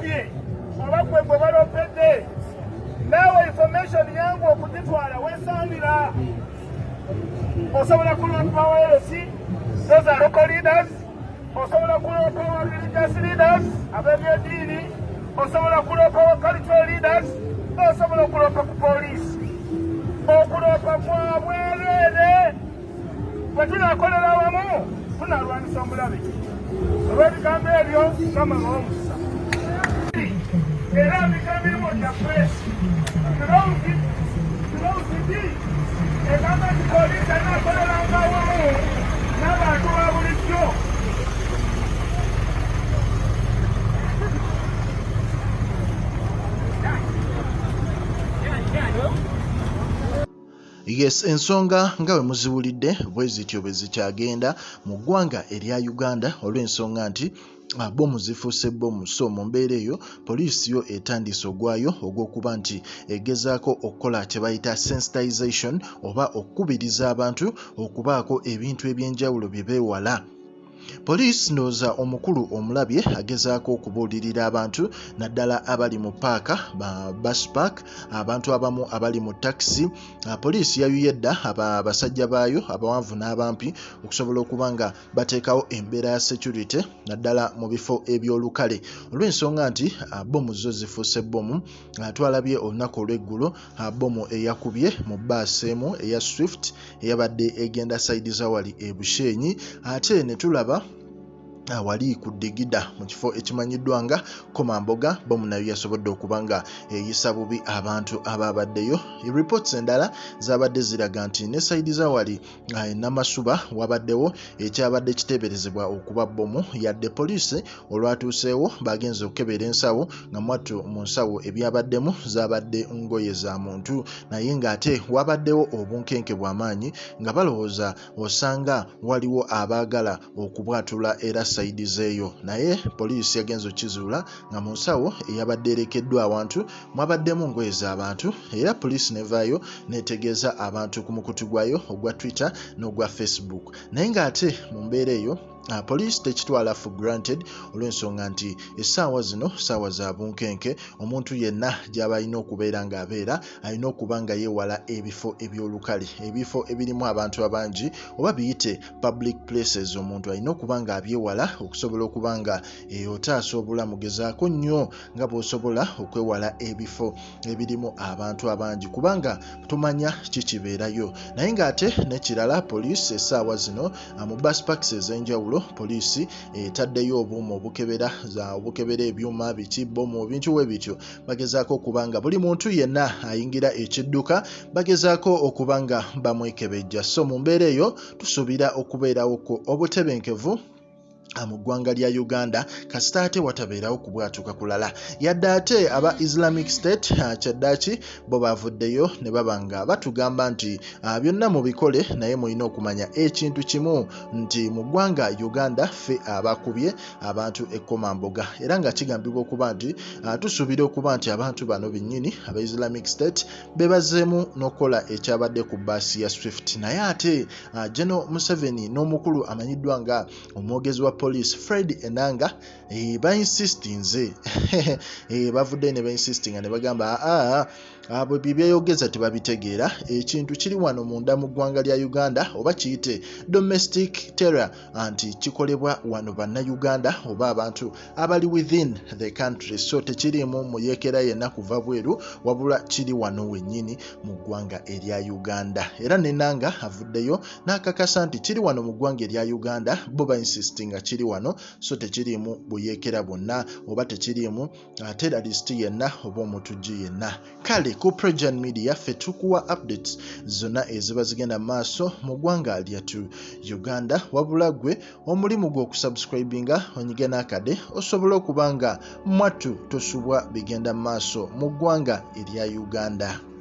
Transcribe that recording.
Babbye oba gwe gwe balopedde, naawe information yangu okugitwala wesaanira. Osobola kulompa wa LC, those are local leaders. Osobola kulompa wa religious leaders, ab'ebyeddiini. Osobola kulompa wa cultural leaders. Osobola okulompa ku poliisi. Okulompa kwa bwereere. Bwe tunaakolera wamu tunalwanisa omulabe. Olw'ebigambo ebyo, Mukama abawe omukisa. Era mbika emirimu gyaffe. Clause D egamba nti poliisi anaakoleranga awamu n'abantu ba bulijjo. Yes, ensonga nga bwe muziwulidde bwe zityo bwe zikyagenda mu ggwanga erya Uganda olw'ensonga nti bbomu zifuuse bbomu. So mu mbeera eyo poliisi yo etandise ogwayo ogw'okuba nti egezaako okukola kye bayita sensitization oba okukubiriza abantu okubaako ebintu eby'enjawulo bye beewala. Poliisi ndowooza omukulu omulabye agezaako okubuulirira abantu naddala abali mu paaka, ba bus park, abantu abamu abali mu takisi. Poliisi yayuye dda abasajja baayo abawanvu n'abampi okusobola okuba nga bateekawo embeera ya security naddala mu bifo eby'olukale olw'ensonga nti bbomu zo zifuuse bbomu. Twalabye olunaku olw'eggulo bbomu eyakubye mu bbaasi emu eya Swift eyabadde egenda sayidi za wali e Bushenyi, ate ne tulaba wali ku Digida mu kifo ekimanyiddwa nga Komamboga, bbomu nayo yasobodde okuba nga eyisa bubi abantu abaabaddeyo. Reports endala zaabadde ziraga nti ne sayidi za wali e Namasuba wabaddewo ekyabadde kiteeberezebwa okuba bbomu, yadde poliisi olwatuuseewo baagenze okukebera ensawo nga mwattu mu nsawo ebyabaddemu zaabadde ngoye za muntu, naye ng'ate wabaddewo obunkenke bwa maanyi nga balowooza osanga waliwo abaagala okubwatula era sayidi z'eyo, naye poliisi yagenze okukizuula nga mu nsawo eyabadde erekeddwa awantu mwabaddemu ngoye z'abantu era poliisi n'evaayo n'etegeeza abantu ku mukutu gwayo ogwa Twitter n'ogwa Facebook. Naye ng'ate mu mbeera eyo poliisi tekitwala for granted olw'ensonga nti essaawa zino ssaawa za bunkenke, omuntu yenna gy'aba alina okubeera ng'abeera alina okuba nga yeewala ebifo eby'olukale, ebifo ebirimu abantu abangi oba biyite public places, omuntu alina okuba ng'abyewala okusobola okuba nga otaasa obulamu. Gezaako nnyo nga bw'osobola okwewala ebifo ebirimu abantu abangi kubanga tomanya kikibeerayo. Naye ng'ate n'ekirala, poliisi essaawa zino mu bus parks ez'enjawulo poliisi etaddeyo obuuma obukebera obukebera ebyuma biki bbomu ebintu we bityo, bagezaako okuba nga buli muntu yenna ayingira ekidduka bagezaako okuba nga bamwekebejja. So mu mbeera eyo tusuubira okubeerawo ku obutebenkevu mu ggwanga lya Uganda kasita ate watabeerawo kubwatuka kulala. Yadde ate aba Islamic State kyaddaaki bo bavuddeyo ne baba nga batugamba nti byonna mubikole, naye mulina okumanya ekintu kimu nti mu ggwanga Uganda ffe abakubye abantu e Komamboga, era nga kigambibwa okuba nti tusuubira okuba nti abantu bano bennyini aba Islamic State be bazzeemu n'okukola ekyabadde ku bbaasi ya Swift. Naye ate General Museveni n'omukulu amanyiddwa nga omwogezi wa poliisi Fred Enanga bainsistinze, bavuddeyo ne bainsistinga ne bagamba aa abo bye byeyogeza tebabitegeera, ekintu kiri wano munda mu ggwanga lya Uganda oba kiyite domestic terror nti kikolebwa wano bannayuganda oba abantu abali within the country, so tekiriimu muyeekera yenna kuva bweru wabula kiri wano wennyini mu ggwanga erya Uganda. Era Nenanga avuddeyo n'akakasa nti kiri wano mu ggwanga erya Uganda, bo bainsistinga kiri wano, so tekiriimu buyeekera bwonna oba tekiriimu terrorist yenna oba omutujju yenna. Kale ku Projan Media ffe tukuwa updates zonna eziba zigenda mu maaso mu ggwanga lyattu Uganda, wabula ggwe omulimu gwo okusubscribinga onyige n'akade osobola okuba nga mwattu tosubwa bigenda mu maaso mu ggwanga erya Uganda.